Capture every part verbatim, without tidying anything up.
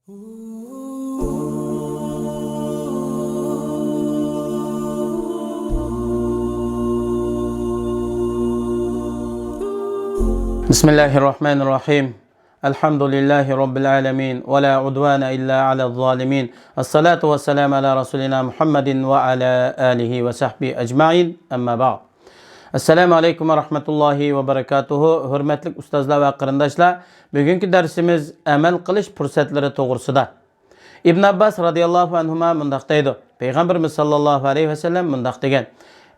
بسم الله الرحمن الرحيم. الحمد لله رب العالمين، ولا عدوان إلا على الظالمين. الصلاة والسلام على رسولنا محمد وعلى آله وصحبه أجمعين. أما بعد. السلام عليكم ورحمة الله وبركاته. ھۆرمەتلىك ئۇستازلار ۋە قېرىنداشلار، بۈگۈنكى دەرسىمىز ئەمەل قىلىش پۇرسەتلىرى توغرىسىدا. ئىبن ئابباس رازىياللاھۇ ئەنھۇما مۇنداق دەيدۇ، پەيغەمبىرىمىز ساللاللاھۇ ئەلەيھى ۋەسەللەم مۇنداق دېگەن،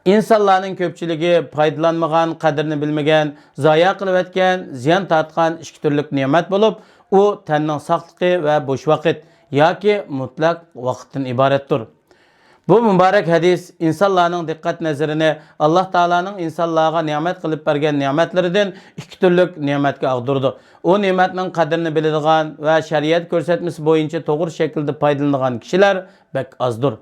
ئىنسانلارنىڭ كۆپچىلىكى پايدىلانمىغان، قەدرىنى بىلمىگەن، زايە قىلىۋەتكەن، زىيان تارتقان ئىككى تۈرلۈك نېمەت بولۇپ، ئۇ تەننىڭ ساقلىقى ۋە بوش ۋاقىت ياكى مۇتلەق ۋاقىتتىن ئىبارەتتۇر. بۇ مۇبارەك ھەدىس ئىنسانلارنىڭ دىققەت نەزىرىنى ئاللاھ تائالانىڭ ئىنسانلارغا نېمەت قىلىپ بەرگەن نېمەتلىرىدىن ئىككى تۈرلۈك نېمەتكە ئاغدۇرىدۇ. ئۇ نېمەتنىڭ قەدرىنى بىلىدىغان ۋە شەرىئەت كۆرسەتمىسى بويىچە توغرا شەكىلدە پايدىلىنىدىغان كىشىلەر بەك ئازدۇر.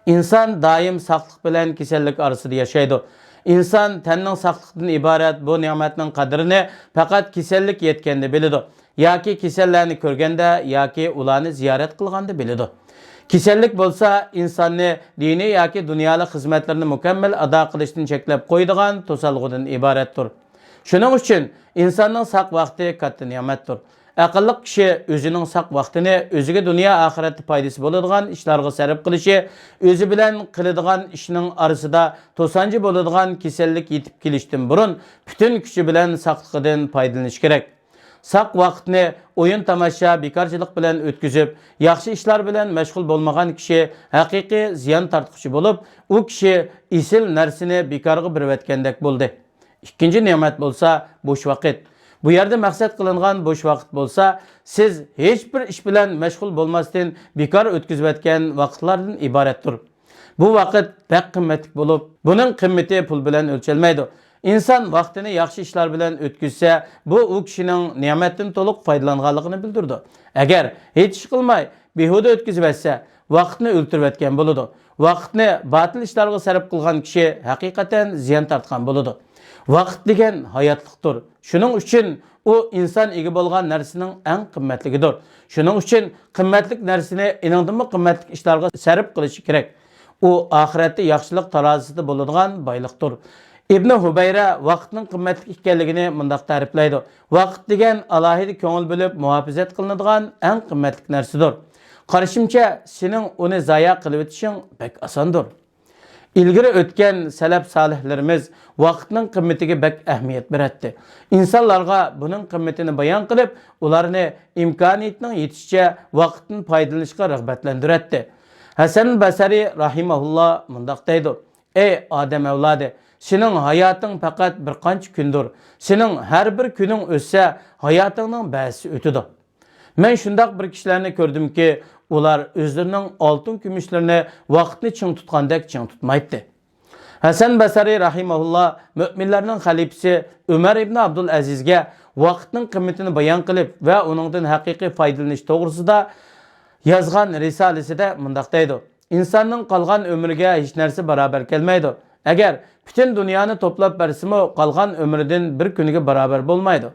ئىنسان دائىم ساقلىق بىلەن كېسەللىك ئارىسىدا ياشايدۇ. ئىنسان تەننىڭ ساقلىقىدىن ئىبارەت بۇ نېمەتنىڭ قەدرىنى پەقەت كېسەللىك يەتكەندە بىلىدۇ. ياكى كېسەللەرنى كۆرگەندە ياكى ئۇلارنى زىيارەت قىلغاندا بىلىدۇ. كېسەللىك بولسا ئىنساننى دىنىي ياكى دۇنيالىق خىزمەتلىرىنى مۇكەممەل ئادا قىلىشتىن چەكلەپ قويىدىغان توسالغۇدىن ئىبارەتتۇر. شۇنىڭ ئۈچۈن ئىنساننىڭ ساق ۋاقتى كاتتا نېمەتتۇر. ئەقىللىق كىشى ئۆزىنىڭ ساق ۋاقتىنى ئۆزىگە دۇنيا ئاخىرەتتە پايدىسى بولىدىغان ئىشلارغا سەرپ قىلىشى، ئۆزى بىلەن قىلىدىغان ئىشنىڭ ئارىسىدا توسانچى بولىدىغان كېسەللىك يېتىپ كېلىشتىن بۇرۇن پۈتۈن كۈچى بىلەن ساقلىقىدىن پايدىلىنىشى كېرەك. ساق ۋاقىتنى ئويۇن-تاماشا، بىكارچىلىق بىلەن ئۆتكۈزۈپ، ياخشى ئىشلار بىلەن مەشغۇل بولمىغان كىشى ھەقىقىي زىيان تارتقۇچى بولۇپ، ئۇ كىشى ئېسىل نەرسىنى بىكارغا بېرىۋەتكەندەك بولدى. ئىككىنچى نېمەت بولسا بوش ۋاقىت. بۇ يەردە مەقسەت قىلىنغان بوش ۋاقىت بولسا، سىز ھېچ بىر ئىش بىلەن مەشغۇل بولماستىن بىكار ئۆتكۈزۈۋەتكەن ۋاقىتلاردىن ئىبارەتتۇر. بۇ ۋاقىت بەك قىممەتلىك بولۇپ، بۇنىڭ قىممىتى پۇل بىلەن ئۆلچەلمەيدۇ. ئىنسان ۋاقتىنى ياخشى ئىشلار بىلەن ئۆتكۈزسە، بۇ ئۇ كىشىنىڭ نېمەتتىن تولۇق پايدىلانغانلىقىنى بىلدۈرىدۇ. ئەگەر ھېچ ئىش قىلماي، بىھۇدە ئۆتكۈزۈۋەتسە، ۋاقىتنى ئۆلتۈرۈۋەتكەن بولىدۇ. ۋاقىتنى باتىل ئىشلارغا سەرپ قىلغان كىشى ھەقىقەتەن زىيان تارتقان بولىدۇ. ۋاقىت دېگەن ھاياتلىقتۇر. شۇنىڭ ئۈچۈن ئۇ ئىنسان ئىگە بولغان نەرسىنىڭ ئەڭ قىممەتلىكىدۇر. شۇنىڭ ئۈچۈن قىممەتلىك نەرسىنى ئېنىڭدىنمۇ قىممەتلىك ئىشلارغا سەرپ قىلىشى كېرەك. ئۇ ئاخىرەتتە ياخشىلىق تارازىسىدا بولىدىغان بايلىقتۇر. ئىبنى ھۇبەيرە ۋاقىتنىڭ قىممەتلىك ئىكەنلىكىنى مۇنداق تەرىپلەيدۇ، ۋاقىت دېگەن ئالاھىدە كۆڭۈل بۆلۈپ مۇھاپىزەت قىلىنىدىغان ئەڭ قىممەتلىك نەرسىدۇر. قارىشىمچە، سېنىڭ ئۇنى زايە قىلىۋېتىشىڭ بەك ئاساندۇر. ئىلگىرى ئۆتكەن سەلەپ سالىھلىرىمىز ۋاقىتنىڭ قىممىتىگە بەك ئەھمىيەت بېرەتتى. ئىنسانلارغا بۇنىڭ قىممىتىنى بايان قىلىپ، ئۇلارنى ئىمكانىيىتىنىڭ يېتىشىچە ۋاقىتتىن پايدىلىنىشقا رىغبەتلەندۈرەتتى. ھەسەن بەسرى راھىمەھۇللا مۇنداق دەيدۇ، ئەي ئادەم ئەۋلادى، سېنىڭ ھاياتىڭ پەقەت بىر قانچە كۈندۇر. سېنىڭ ھەر بىر كۈنۈڭ ئۆتسە، ھاياتىڭنىڭ بەزىسى ئۆتىدۇ. مەن شۇنداق بىر كىشىلەرنى كۆردۈمكى، ئۇلار ئۆزلىرىنىڭ ئالتۇن-كۈمۈشلىرىنى ۋاقىتنى چىڭ تۇتقاندەك چىڭ تۇتمايتتى. ھەسەن بەسرى راھىمەھۇللا مۆمىنلەرنىڭ خەلىپىسى ئۆمەر ئىبنى ئابدۇلئەزىزگە ۋاقىتنىڭ قىممىتىنى بايان قىلىپ ۋە ئۇنىڭدىن ھەقىقىي پايدىلىنىش توغرىسىدا يازغان رىسالىسىدە مۇنداق دەيدۇ، ئىنساننىڭ قالغان ئۆمرىگە ھېچ نەرسە باراۋەر كەلمەيدۇ. ئەگەر پۈتۈن دۇنيانى توپلاپ بەرسىمۇ، قالغان ئۆمرىدىن بىر كۈنىگە باراۋەر بولمايدۇ.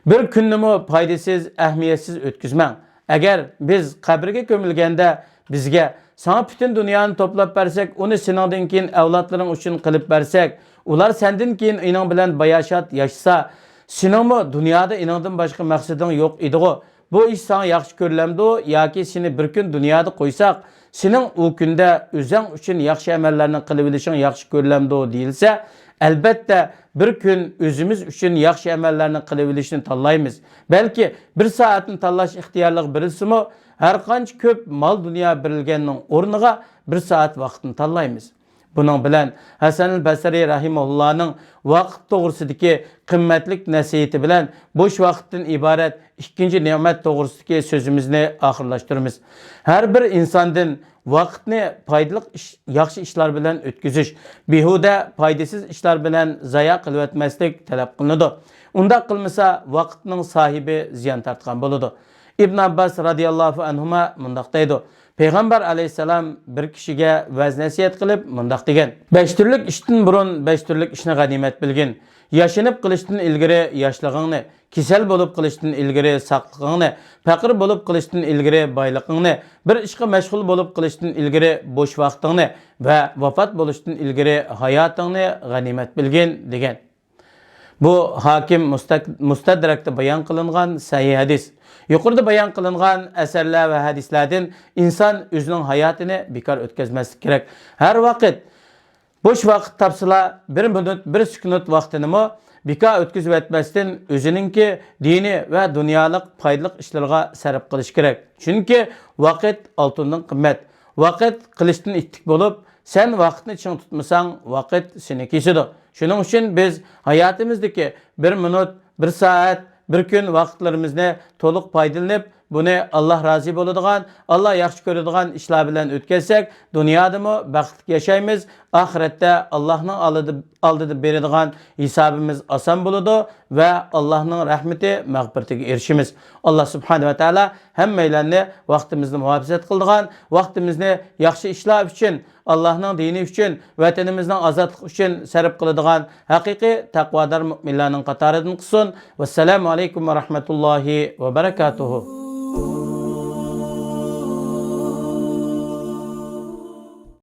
بىر كۈننىمۇ پايدىسىز، ئەھمىيەتسىز ئۆتكۈزمەڭ. ئەگەر بىز قەبرىگە كۆمۈلگەندە بىزگە، ساڭا پۈتۈن دۇنيانى توپلاپ بەرسەك، ئۇنى سېنىڭدىن كېيىن ئەۋلادلىرىڭ ئۈچۈن قىلىپ بەرسەك، ئۇلار سەندىن كېيىن ئېنىڭ بىلەن باياشات ياشىسا، سېنىڭمۇ دۇنيادا ئېنىڭدىن باشقا مەقسىتىڭ يوق ئىدىغۇ؟ بۇ ئىش ساڭا ياخشى كۆرۈلەمدۇ ياكى سېنى بىر كۈن دۇنيادا قويساق، سېنىڭ ئۇ كۈندە ئۆزەڭ ئۈچۈن ياخشى ئەمەللەرنى قىلىۋېلىشىڭ ياخشى كۆرۈلەمدۇ دېيىلسە، ئەلبەتتە، بىر كۈن ئۆزىمىز ئۈچۈن ياخشى ئەمەللەرنى قىلىۋېلىشنى تاللايمىز. بەلكى بىر سائەتنى تاللاش ئىختىيارلىقى بېرىلسىمۇ، ھەرقانچە كۆپ مال-دۇنيا بېرىلگەننىڭ ئورنىغا بىر سائەت ۋاقىتنى تاللايمىز. بۇنىڭ بىلەن ھەسەنىل بەسرى رەھىمەھۇللانىڭ ۋاقىت توغرىسىدىكى قىممەتلىك نەسىھىتى بىلەن بوش ۋاقىتتىن ئىبارەت ئىككىنچى نېمەت توغرىسىدىكى سۆزىمىزنى ئاخىرلاشتۇرىمىز. ھەر بىر ئىنساندىن ۋاقىتنى پايدىلىق ئىش، ياخشى ئىشلار بىلەن ئۆتكۈزۈش، بىھۇدە، پايدىسىز ئىشلار بىلەن زايە قىلىۋەتمەسلىك تەلەپ قىلىنىدۇ. ئۇنداق قىلمىسا، ۋاقىتنىڭ ساھىبى زىيان تارتقان بولىدۇ. ئىبن ئابباس رازىياللاھۇ ئەنھۇما مۇنداق دەيدۇ، پەيغەمبەر ئەلەيھىسسالام بىر كىشىگە ۋەز-نەسىھەت قىلىپ مۇنداق دېگەن: بەش تۈرلۈك ئىشتىن بۇرۇن بەش تۈرلۈك ئىشنى غەنىيمەت بىلگىن. ياشىنىپ قېلىشتىن ئىلگىرى ياشلىقىڭنى، كېسەل بولۇپ قېلىشتىن ئىلگىرى ساقلىقىڭنى، پەقىر بولۇپ قېلىشتىن ئىلگىرى بايلىقىڭنى، بىر ئىشقا مەشغۇل بولۇپ قېلىشتىن ئىلگىرى بوش ۋاقتىڭنى ۋە ۋاپات بولۇشتىن ئىلگىرى ھاياتىڭنى غەنىيمەت بىلگىن، دېگەن. بۇ ھاكىم مۇستەك-، مۇستەدرەكتە بايان قىلىنغان سەھىھ ھەدىس. يۇقىرىدا بايان قىلىنغان ئەسەرلەر ۋە ھەدىسلەردىن ئىنسان ئۆزىنىڭ ھاياتىنى بىكار ئۆتكۈزمەسلىك كېرەك. ھەر ۋاقىت بوش ۋاقىت تاپسىلا، بىر مىنۇت، بىر سېكۇنت ۋاقتىنىمۇ بىكار ئۆتكۈزۈۋەتمەستىن، ئۆزىنىڭكى دىنىي ۋە دۇنيالىق پايدىلىق ئىشلىرىغا سەرپ قىلىش كېرەك. چۈنكى ۋاقىت ئالتۇندىن قىممەت. ۋاقىت قىلىچتىن ئىتتىك بولۇپ، سەن ۋاقىتنى چىڭ تۇتمىساڭ، ۋاقىت سېنى كېسىدۇ. شۇنىڭ ئۈچۈن بىز ھاياتىمىزدىكى بىر مىنۇت، بىر سائەت، بىر كۈن ۋاقىتلىرىمىزنى تولۇق پايدىلىنىپ، بۇنى ئاللا رازى بولىدىغان، ئاللا ياخشى كۆرىدىغان ئىشلار بىلەن ئۆتكۈزسەك، دۇنيادىمۇ بەختلىك ياشايمىز، ئاخىرەتتە ئاللانىڭ ئالدىدا، ئالدىدا بېرىدىغان ھېسابىمىز ئاسان بولىدۇ ۋە ئاللانىڭ رەھمىتى، مەغپىرىتىگە ئېرىشىمىز. ئاللا سۇبھانەھۇ ۋە تائالا ھەممەيلەننى ۋاقتىمىزنى مۇھاپىزەت قىلىدىغان، ۋاقتىمىزنى ياخشى ئىشلار ئۈچۈن، ئاللانىڭ دىنى ئۈچۈن، ۋەتىنىمىزنىڭ ئازادلىقى ئۈچۈن سەرپ قىلىدىغان ھەقىقىي تەقۋادار مۆمىنلەرنىڭ قاتارىدىن قىلسۇن. ۋەسسالامۇ ئەلەيكۇم ۋە رەھمەتۇللاھى ۋە بەرەكاتۇھۇ.